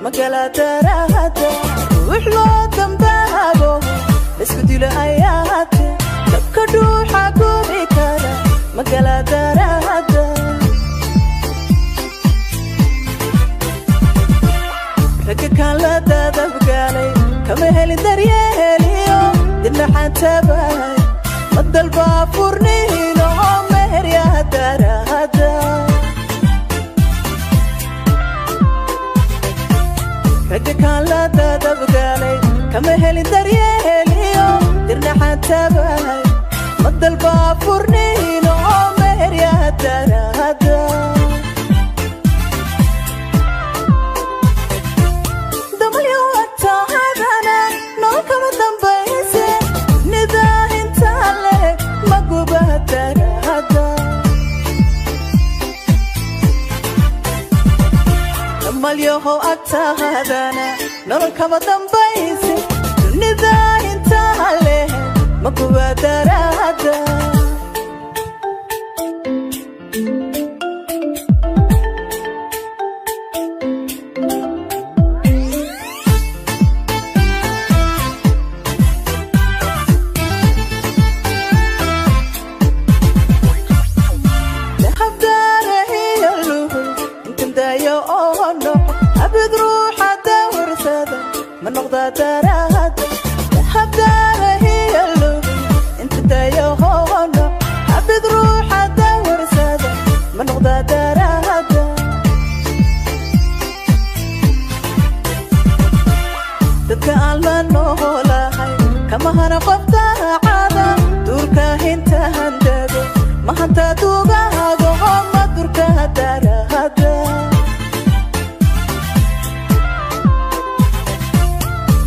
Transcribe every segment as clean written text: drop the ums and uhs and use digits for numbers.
Magala darahada ruux loo dambaabo isku dilo ayaate, dabka dhuuxa gubi kara magala darahada. Ragga kaan la dadabgaalay kama helin daryeeliyo dinaxaan tabahay, ma dalbaa furniino oo meheryaha darahada. Ragga kaan la dadabgaalay kama helin daryeeliyo dirnaxaan tabahay, ma dalbaa furniino oo meheryaha darahada. Damalyoatahadana nolol kama dambayse, nidaahintaa leh maguba darahada. Damalyahow agtahadana nolol kama dambayse, dunida intaa leh maguba darahada. Habdaarahiyo luhul intan daayo oo noqo abid ruuxa dawarsada ma noqda darahada. Habdaarahiyo luhul inta daayo oo noqo abid ruuxa dawarsada ma noqda darahada. Dadka aan la noolahay kama hana qof daacada, duurka hinta handado mahanta dugahago ma durka darahada.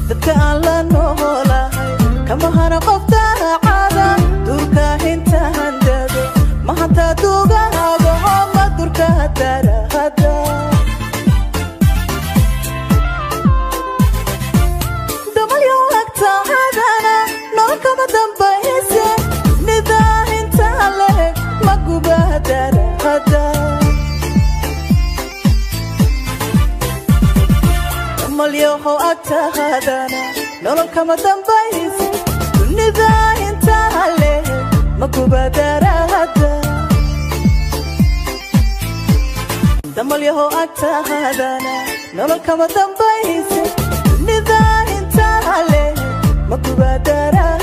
Dadka aan la noolahay kama hana qof daacada, duurka hinta handado mahanta dugahago ma durka darahada. Damalyo agtahadana nolol kama dambayse, nidaahinta leh maguba darahada. Damalyahow agtahadana nolol kama dambayse, dunida intaa leh maguba darahada. Damalyahow agtahadana nolol kama dambayse, dunida intaa leh maguba darahada.